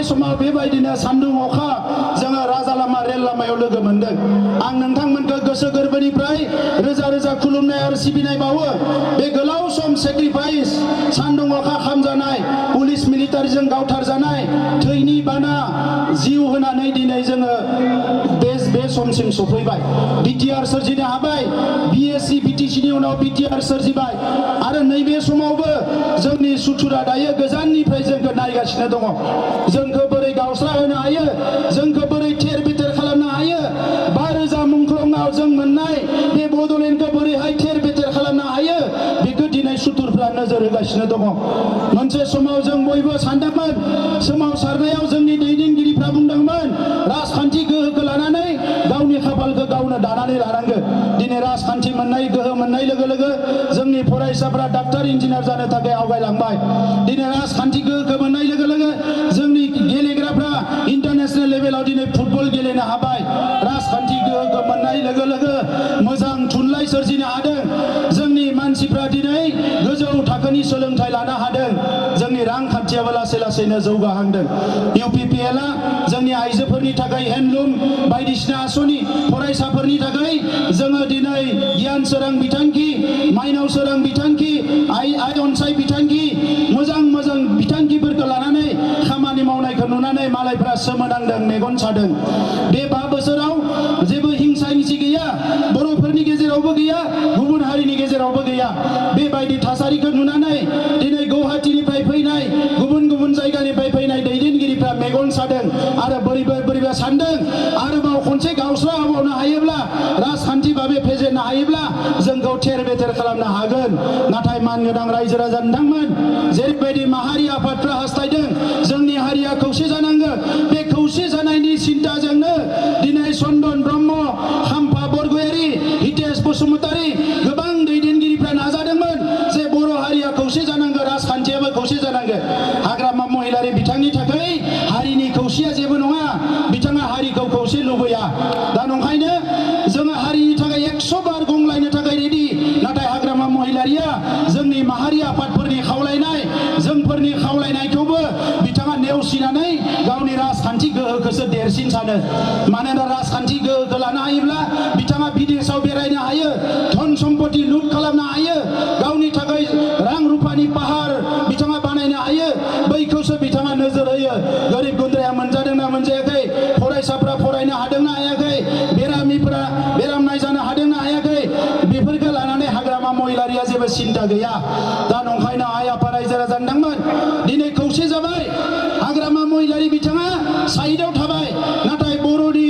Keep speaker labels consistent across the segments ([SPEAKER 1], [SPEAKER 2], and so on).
[SPEAKER 1] समाव बेबायदिनो सान्दुं अखा जोङो राजा लामा रेल लामायाव लोगो मोनदों। आं नोंथांमोनखौ गोसो गोरबोनिफ्राय रोजा रोजा खुलुमनाय आरो सिबिनाय बावो। बे गोलाव सम सेक्रिफाइस सान्दुं अखा खामजानाय पुलिस मिलिटारिजों गावथारजानाय थैनि बाना जिउ होनानै दिनै जोङो बे समसिम सफैबाय। बिटिआर सोरजिनो हाबाय। बिएससि बिटिसिनि उनाव बिटिआर सोरजिबाय आरो नैबे समावबो जोंनि सुथुरा दायो गोजाननिफ्राय जोंखौ नायगासिनो दङ। जोंखौ बोरै गावस्रा होनो हायो, जोंखौ बोरै थेर बेथेर खालामनो हायो, 5,000 मुंख्लंआव जों मोननाय बे बड'लेण्डखौ बोरैहाय थेर बेथेर खालामनो हायो बेखौ दिनै सुथुरफ्रा नोजोर होगासिनो दङ। मोनसे समाव जों बयबो सानदोंमोन, सोमावसारनायाव जोंनि दैदेनगिरिफ्रा बुंदोंमोन राजखान्थि गोहोखौ लानानै गावनि खाफालखौ गावनो दानानै लानांगौ। दिनै राजखान्थि मोननाय गोहो मोननाय लोगो लोगो जोंनि फरायसाफ्रा डाक्टार इन्जिनियार जानो थाखाय आवगायलांबाय। दिनै राजखान्थि गोहोखौ मोननाय लोगो लोगो जोंनि गेलेग्राफ्रा इन्टारनेशनेल लेभेलाव दिनै फुटबल गेलेनो हाबाय। राजखान्थि गोहोखौ मोननाय लोगो लोगो मोजां थुनलाइ सोरजिनो हादों। जोंनि मानसिफ्रा दिनै गोजौ थाखोनि सोलोंथाइ लानो हादों। जोंनि रांखान्थियाबो लासै लासैनो जौगाहांदों। इउपिपिएलआ जोंनि आइजोफोरनि थाखाय हेन्डलुम बायदिसिना आसनि, फरायसाफोरनि थाखाय जोङो दिनै गियान सोरां बिथांखि, माइनाव सोरां बिथांखि, आइ अनसाय बिथांखि, मोजां मोजां बिथांखिफोरखौ लानानै खामानि मावनायखौ नुनानै मालायफ्रा सोमोनांदों, मेगन सादों। बे 5 बोसोराव जेबो हिंसा हिंसि गैया, बर'फोरनि गेजेरावबो गैया, गुबुन हारिनि गेजेरावबो गैया। बेबायदि थासारिखौ नुनानै दिनै गुवाहाटीनिफ्राय फैनाय, गुबुन गुबुन जायगानिफ्राय फैनाय दैदेनगिरिफ्रा मेगन सादों आरो बोरैबा सानदों आरोबाव खनसे गावस्रा होबावनो हायोब्ला, राजखान्थि भाबै फेजेननो हायोब्ला जोंखौ थेर बेथेर खालामनो हागोन। नाथाय मानगोनां रायजो राजा नोंथांमोन, जेरैबायदि माहारि आफादफ्रा हास्थायदों जोंनि हारिया खौसे जानांगौ, बे खौसे जानायनि सिन्ताजोंनो दिनै चन्दन ब्रह्म, खाम्फा बरगयारी, हितेश बसुमतारी गोबां दैदेनगिरिफ्रा नाजादोंमोन जे बर' हारिया खौसे जानांगौ, राजखान्थियाबो खौसे जानांगौ। हाग्रामा महिलारि बिथांनि थाखाय हारिनि खौसेया जेबो नङा, बिथाङा हारिखौ खौसे लुबैया। दा नंखायनो जोङो हारिनि थाखाय 100 बार गंलायनो थाखाय रेडि। नाथाय हाग्रामा महिलारिया जोंनि माहारि आफादफोरनि खावलायनाय, जोंफोरनि खावलायनायखौबो बिथाङा नेवसिनानै गावनि राजखान्थि गोहोखौसो देरसिन सानो। मानोना राजखान्थि गोहोखौ लानो हायोब्ला बिथाङा बिदेशाव बेरायनो हायो, धन सम्पति लुट खालामनो हायो, गावनि थाखाय रां रुफानि पाहार बिथाङा बानायनो हायो। बैखौसो बिथाङा नोजोर होयो। गोरिब गुन्द्राया मोनजादोंना मोनजायाखै, फरायसाफ्रा फरायनो हादोंना हायाखै, बेरामिफोरा बेराम नायजानो हादोंना हायाखै, बेफोरखौ लानानै हाग्रामा महिलारिया जेबो सिन्ता गैया। दा नंखायनो आइ आफा रायजो राजा नोंथांमोन दिनै खौसे जाबाय। हाग्रामा महिलारि बिथाङा साइडआव थाबाय, नाथाय बर'नि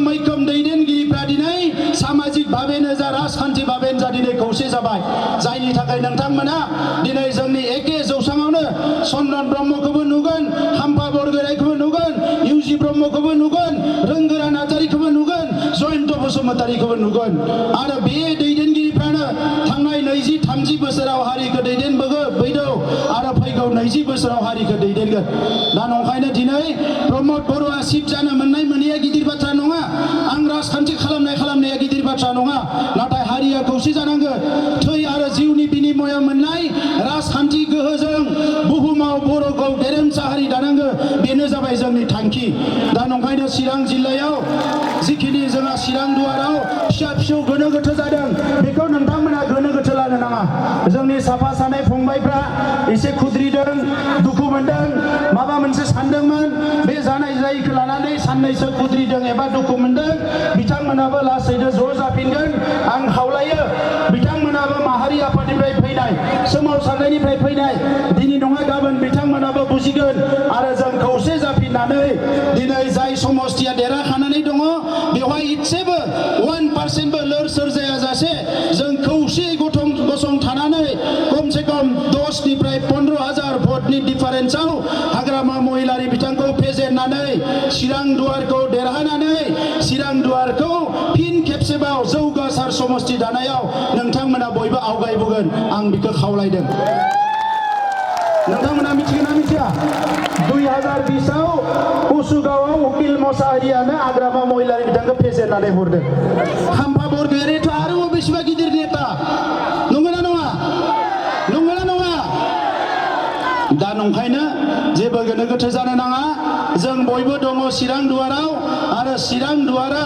[SPEAKER 1] मैखोम दैदेनगिरिफ्रा दिनै सामाजिक भाबेनो जा, राजखान्थि भाबेनो जा दिनै खौसे जाबाय। जायनि थाखाय नोंथांमोना दिनै जोंनि एखे जौसाङावनो चन्दन ब्रह्मखौबो नुगोन, खाम्फा बरगयारीखौबो नुगोन, इउजि ब्रह्मखौबो नुगोन, रोंगोरा नार्जारीखौबो नुगोन, जयन्त बसुमतारीखौबो नुगोन। आरो बे दैदेनगिरिफ्रानो थांनाय 20-30 बोसोराव हारिखौ दैदेनबोदों आरो फैगौ 20 बोसोराव हारिखौ दैदेनगोन। दा नंखायनो दिनै प्रमद बर'आ चिफ जानो मोननाया गिदिर बाथ्रा नङा। आं राजखान्थि खालामनाया गिदिर बाथ्रा नङा। नाथाय हारिया खौसे जानांगौ। थै आरो जिउनि बिनिमयाव मोननाय राजखान्थि गोहोजों बुहुमाव बर'खौ गेरेमसा हारि दानांगौ, बेनो जाबाय जोंनि थांखि। दा नंखायनो चिरां जिल्लायाव जिखिनि जोंहा चिरां दुवाराव फिसा फिसौ गोनो गोथो जादों, बेखौ नोंथांमोना गोनो गोथो लानो नाङा। जोंनि साफा सानै फंबायफ्रा एसे खुद्रिदों, दुखु मोनदों, माबा मोनसे सानदोंमोन, बे जानाय जायैखौ लानानै साननैसो खुद्रिदों एबा दुखु मोनदों। बिथांमोनाबो लासैनो ज' जाफिनगोन। आं खावलायो बिथांमोनाबो माहारि आफादनिफ्राय फैनाय, सोमावसारनायनिफ्राय फैनाय, दिनै नङा गाबोन बिथांमोनाबो बुजिगोन। आरो जों खौसे जाफिननानै दिनै जाय समस्थिया देरहाखानानै दङ बेवहाय इसेबो 1% लोर सोर जायाजासे जों खौसेयै गसंथानानै खमसे खम 10निफ्राय 15,000 भटनि डिफारेन्सआव हाग्रामा महिलारि बिथांखौ फेजेननानै चिरां दुवारखौ देरहानानै चिरां दुवारखौ फिन खेबसेबाव जौगासार समस्ति दानायाव नोंथांमोना बयबो आवगायबोगोन, आं बेखौ खावलायदों। नोंथांमोना मिथिगोन ना मिथिया? 2020आव उसुगावआव उकिल मसाहारियानो हाग्रामा महिलारि बिथांखौ फेजेननानै हरदों। खाम्फा बरगयारियाथ' आरो बेसेबा गिदिर नेता, नंगौना नङा? दा नंखायनो जेबो गोनो गोथो जानो नाङा जों बयबो दङ चिरां दुवाराव आरो चिरां दुवारा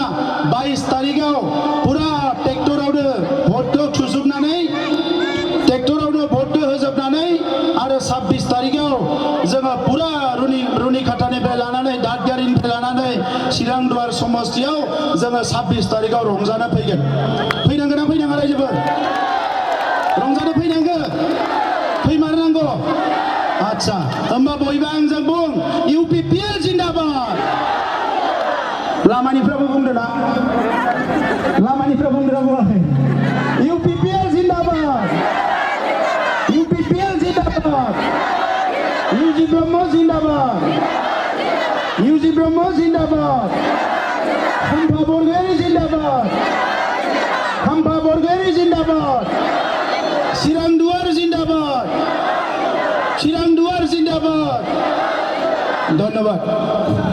[SPEAKER 1] 22 तारिखाव पुरा ट्रेक्टरावनो भटखौ थुजोबनानै ट्रेक्टरावनो भटखौ होजोबनानै आरो 26 तारिखाव जोङो पुरा रुनिखातानिफ्राय लानानै दादगारिनिफ्राय लानानै चिरां दुवार समस्तियाव जोङो 26 तारिखाव रंजानो फैगोन फैनांगोन ना फैनाङा रायजोफोर रंजानो फैनांगोन फैमारनांगौ आच्छा होमबा बयबो आंजों बुं इउपिपिएल जिन्दाबाद लामानिफ्राबो बुंदो ना लामानिफ्रा बुंदो ना बुङाखै इउपिपिएल जिन्दाबाद इउपिपिएल जिन्दाबाद इउजि ब्रह्म जिन्दाबाद इउजि ब्रह्म जिन्दाबाद खाम्फा बरगयारि जिन्दाबाद खाम्फा बरगयारि जिन्दाबाद चिरां दुवार जिन्दाबाद चिरां दुवार जिन्दाबाद धन्यवाद।